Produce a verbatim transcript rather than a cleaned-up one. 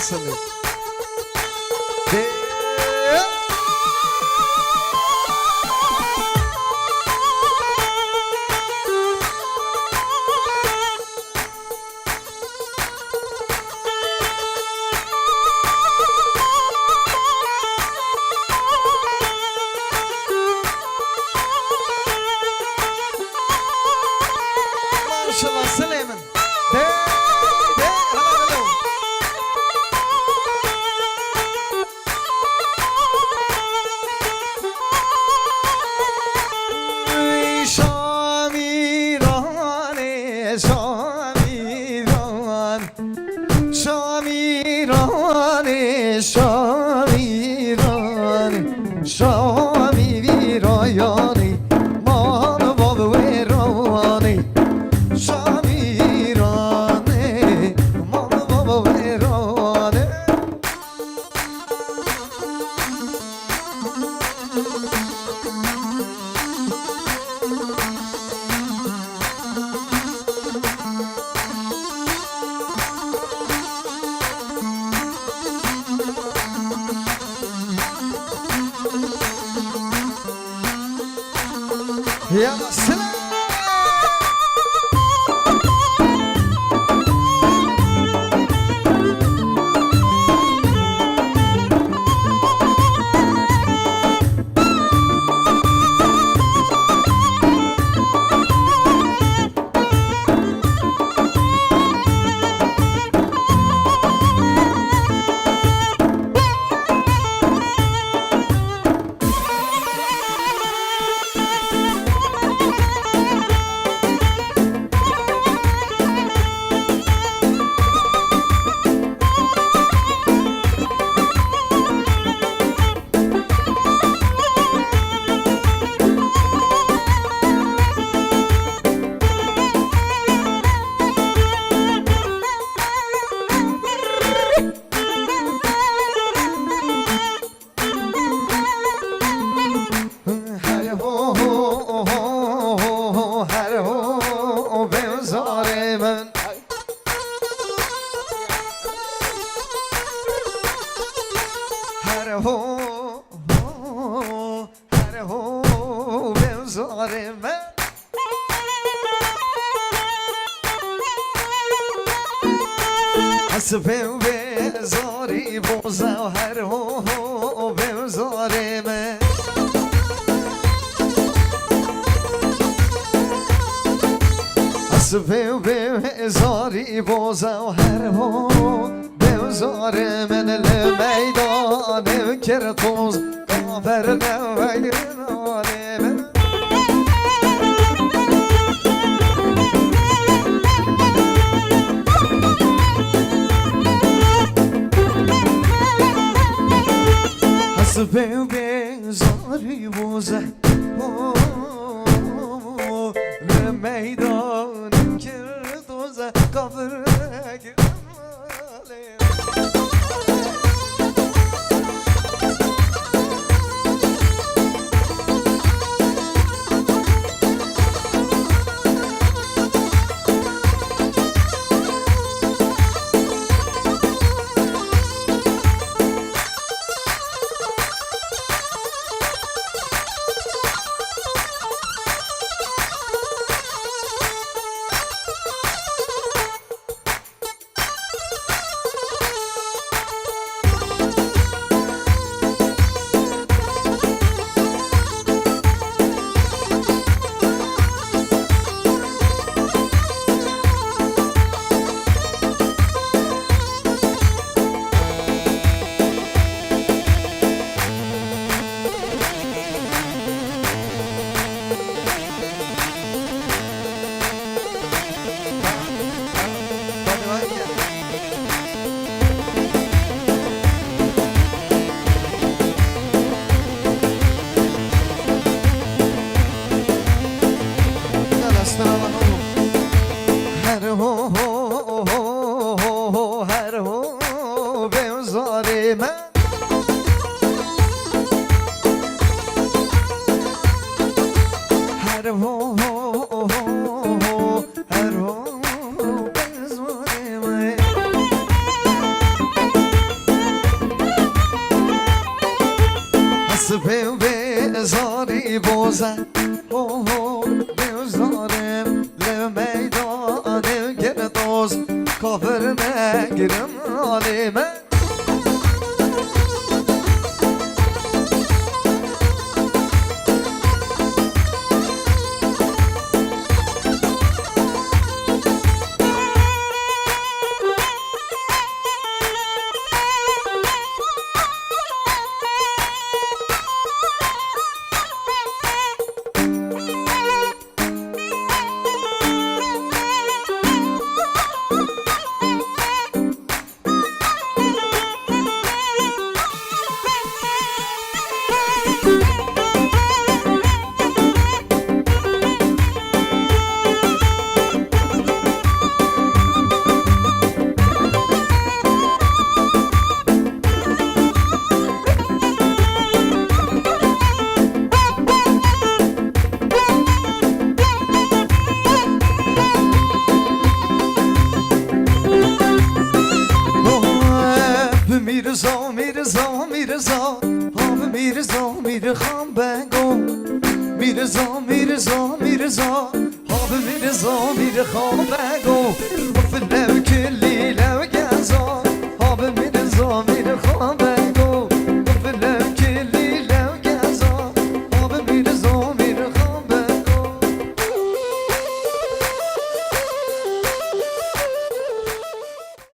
Selamet. Maşallah, Süleyman. De, de, hala, hala. Şamîranê, Şamîran. Şamîranê, Şamîranê, Şamîranê, mal bav wêranê. Şamîranê, mal bav wêranê. Yalla, selamet. Her ho, ho, ho, ho, ho, her ho, ho, bê zarê min. Her ho, ho, her ho, bê zarê min. Hesibê wê zarî boza her ho ho bê zarê me. Hesibê wê zarî boza her ho bê zarê me li meydanê kir toz. Kafer ne veyrin alê me. Hesibê bêzarî boze. Li meydan kir doze. Kafir nekir. Her ho, ho, ho, ho, ho, her ho, bê zarê me. Her ho, ho, ho, ho, ho, her ho, bê zarê me. Ew bê zarî boze, ho ho, bê zarim li meydanê girtoz, kafir negirin alê me. Bi Mîrza, Mîrza, Mîrza, ha bi Mîrza, Mîrxan Bego. Mîrza, Mîrza, Mîrza, ha bi Mîrza, Mîrxan Bego. Of, lewkil